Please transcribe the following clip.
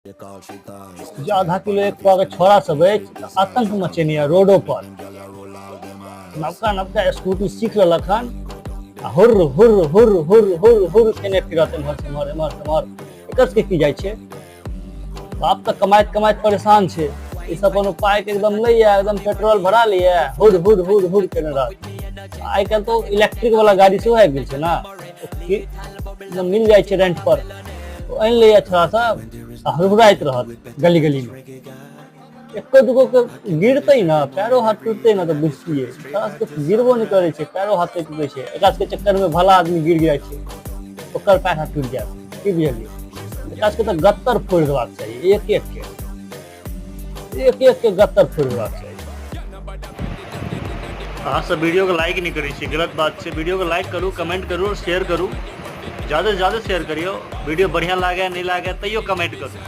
जे आधा किलो एक पौआ के छोड़ा सब अछि तऽ आतंक मचेने यऽ रोडो पर। नवका नवका स्कूटी सीख लेलक हन आ हुर्र हुर्र हुर्र हुर्र हुर्र हुर्र केने फिरत एम्हर से एम्हर, एम्हर से एम्हर। एकर सबके की जाइ छै? बाप तऽ कमाइत कमाइत परेशान छै। ई सब अपन पाइ के एकदम लैया, एकदम पेट्रोल भरा लैया, हुर हुर हुर हुर केने रहत। आइ काल्हि तऽ इलेक्ट्रिक वाला गाड़ी सेहो आबि गेल छै ने, एकदम मिल जाइ छै रेंट पर, ओ आनि लैया छोड़ा सब आ हुरहुराइत रहत गली गली मे। एको दूगो के गिरतै ने, पैरो हाथ टूटतै ने तऽ बुझतियै। छोड़ा सबके गिरबो नहि करै छै, पैरो हाथ नहि टूटै छै। एकरा सबके चक्कर मे भला आदमी गिर जाइ छै, ओकर पैर हाथ टूटि जायत। की बुझलियै? एकरा सबके तऽ गत्तर फोड़ि देबाक चाही, एक एक के, एक एक के गत्तर फोड़ि देबाक चाही। अहाँ सब वीडियो के लाइक नहीं करै छियै, गलत बात छै। वीडियो के लाइक करू, कमेंट करू, शेयर करू, ज़्यादा से ज़्यादा शेयर करियो। वीडियो बढ़िया लागे नहीं लागे तैयो कमेंट करू।